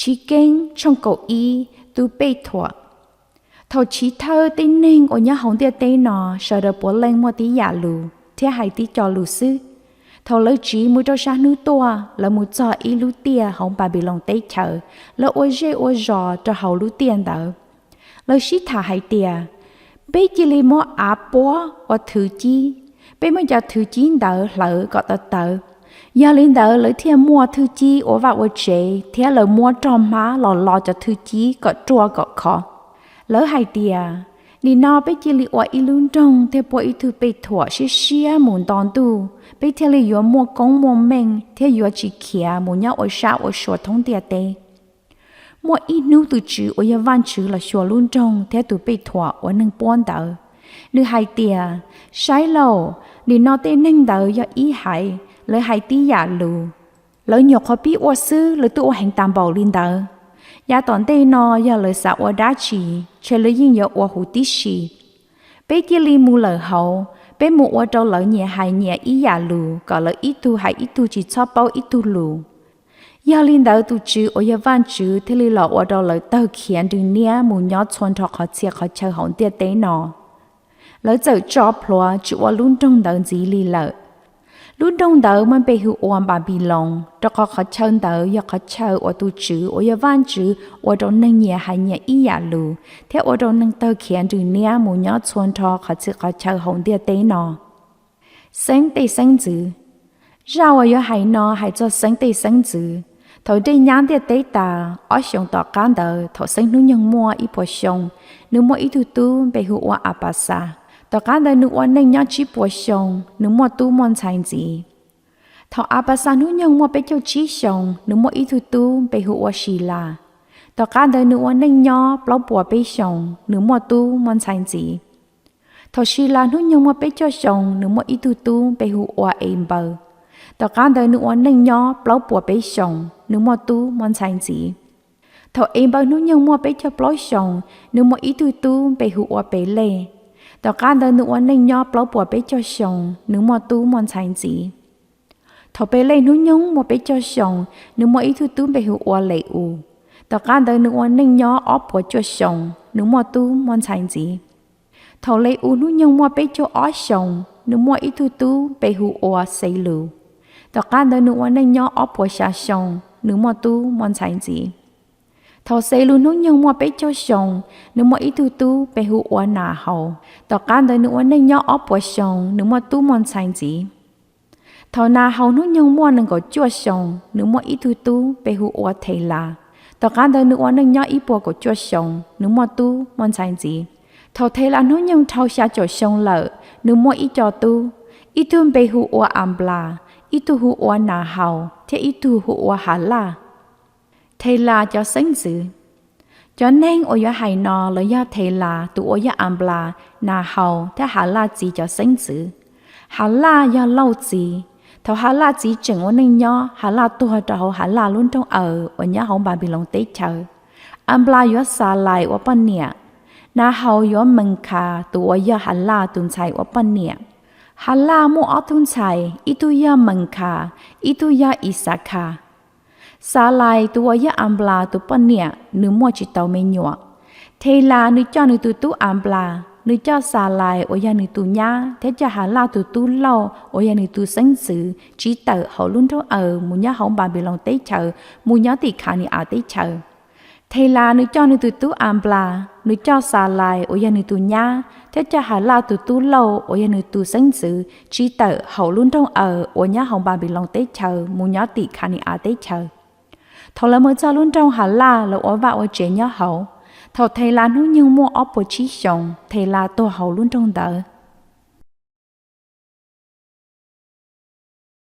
Chiv Keeb tshooj kaum ib. Tus pej thuam. Thaum chiv thawj tej neeg uas nyob hauv ntiaj teb no sawv daws puav leej muaj tib yam lus thiab hais tib co lus xwb. Thaum lawv tsiv mus rau sab hnub tuaj, lawv mus txog ib lub tiaj hauv Npanpiloos teb chaws, lawv ua zej ua zos rau hauv lub tiaj ntawd. Lawv sib tham hais tias, peb cia li muab av puab ua thwv cib, peb muab cov thwv cib ntawd hlawv kom tawv tawv. Yog li ntawd lawv thiaj muaj thwj cib ua vaj ua tsev thiab lawv muab rog hmab los lo cov thwj cib kom ruaj kom khov. Lawv hais tias, nim no peb cia li ua ib lub nroog thiab puab ib tug pej thuam siab siab mus nto ntuj, peb thiaj li yuav muaj koob muaj meej thiab yuav tsis khiav mus nyob ua sab ua sua thoob ntiaj teb. Muaj ib hnub tus Tswv uas yog Vajtswv los xyuas lub nroog thiab tus pej thuam uas neeg puab ntawd. Nws hais tias, saib lauj, nim no tej neeg ntawd yog ib haiv, lawv hais tib yam lus. Lawv nyuam qhuav pib ua xwb lawv twb ua heev tas npaum li ntawd. Yav tom ntej no yog lawv xav ua dab tsi, ces lawv yeej yuav ua huv tib si. Peb cia li mus lawm hauv, peb mus ua rau lawv nyias hais nyias ib yam lus kom lawv ib tug hais ib tug tsis txhob paub ib tug lus. Yog li ntawd tus Tswv uas yog Vajtswv thiaj li los ua rau lawv tawg khiav nrws niab mus nyob txhua nrho qhov txhia qhov chaw hauv ntiaj teb no. Lawv txawm tso plhuav tsis ua lub nroog ntawd ntxiv li lawm. Lub nroog ntawd muaj npe hu ua Npanpiloos, rau qhov qhov chaw ntawd yog qhov chaw uas tus Tswv uas yog Vajtswv ua rau neeg nyias hais nyias ib yam lus thiab ua rau neeg tawg khiav nrws niab mus nyob txhua nrho qhov txhia qhov chaw hauv ntiaj teb no. Xeeb tej xeeb ntxwv. Zaj uas yuav hais no hais txog Xeeb tej xeeb ntxwv. Thaum dej nyab ntiaj teb tas, ob xyoos tom qab ntawd thaum Xeeb hnub nyoog muaj ib puas xyoo, nws muaj ib tug tub npe hu ua Apasa. Tom qab ntawd nws ua neej nyob tsib puas xyoo, nws muaj tub muaj ntxhais ntxiv. Thaum Apasa hnub nyoog muaj peb caug tsib xyoos, nws muaj ib tug tub npe hu ua Silas. Tom qab ntawd nws ua neej nyob plaub puas peb xyoos, nws muaj tub muaj ntxhais ntxiv. Thaum Silas hnub nyoog muaj peb caug xyoo, nws muaj ib tug tub npe hu ua Enpaws. Tom qab ntawd nws ua neej nyob plaub puas peb xyoos, nws muaj tub muaj ntxhais ntxiv. Thaum Enpaws hnub nyoog muaj peb caug plaub xyoos, nws muaj ib tug tub npe hu ua Pelej. Tom qab ntawd nws ua neej nyob plaub puas peb caug xyoos, nws muaj tub muaj ntxhais ntxiv. Thaum Pelej hnub nyoog muaj peb caug xyoos, nws muaj ib tug tub npe hu ua Le-us. Tom qab ntawd nws ua neej nyob ob puas cuaj xyoos, nws muaj tub muaj ntxhais ntxiv. Thaum Le-us hnub nyoog muaj peb caug ob xyoos, nws muaj ib tug tub npe hu ua Xelus. Tom qab ntawd nws ua neej nyob ob puas xya xyoos, nws muaj tub muaj ntxhais ntxiv. Thaum Xelus hnub nyoog muaj peb caug xyoos, nws muaj ib tug tub npe hu ua Nas Haus. Tom qab ntawd nws ua neej nyob ob puas xyoos, nws muaj tub muaj ntxhais ntxiv. Thaum Nas Haus hnub nyoog muaj nees nkaum cuaj xyoos, nws muaj ib tug tub npe hu ua Thes Las. Tom qab ntawd nws ua neej nyob ib puas kaum cuaj xyoos, nws muaj tub muaj ntxhais ntxiv. Thaum Thes Las hnub nyoog dhau xya caum xyoo lawm, nws muaj ib co tub, ib tug npe hu ua Anplas, ib tug hu ua Nas Haus thiab ib tug hu ua Has Laj. Thes Las cov xeeb ntxwv. Cov neeg uas yuav hais no lawv yog Thes Las tus uas yog Anplas, Nas Haus thiab Has Laj txiv cov xeeb ntxwv. Has Laj yog Lauj txiv. Thaum Has Laj txiv tseem ua neej nyob, Has Laj tuag rau hauv Has Laj lub nroog Aws uas nyob hauv Npanpiloos teb chaws. Anplas yuav Xalais ua poj niam. Nas Haus yuav Mees Khas tus uas yog Has Laj tus ntxhais ua poj niam. Has Laj muaj ob tug ntxhais, ib tug yog Mees Khas, ib tug yog Ixakhas. Xalais tus uas yog Anplas tus poj niam, nws muaj tsis tau me nyuam. Thes Las nws coj nws tus tub Anplas, nws coj Xalais uas yog nws tus nyab thiab coj Has Laj tus tub Lauj uas yog nws tus xeeb ntxwv tsiv tawm hauv lub nroog Aws mus nyob hauv Npanpiloos teb chaws, mus nyob tim Khas Nis As teb chaws. Thes Las nws coj nws tus tub Anplas, nws coj Xalais uas yog nws tus nyab thiab coj Has Laj tus tub Lauj uas yog nws tus xeeb ntxwv tsiv tawm hauv lub nroog Aws uas nyob hauv Npanpiloos teb chaws mus nyob tim Khas Nis As teb chaws. Thaum lawv mus txog lub nroog Has Laj, lawv ua vaj ua tsev nyob hauv. Thaum Thes Las hnub nyoog muaj ob puas tsib xyoos, Thes Las tuag hauv lub nroog ntawd.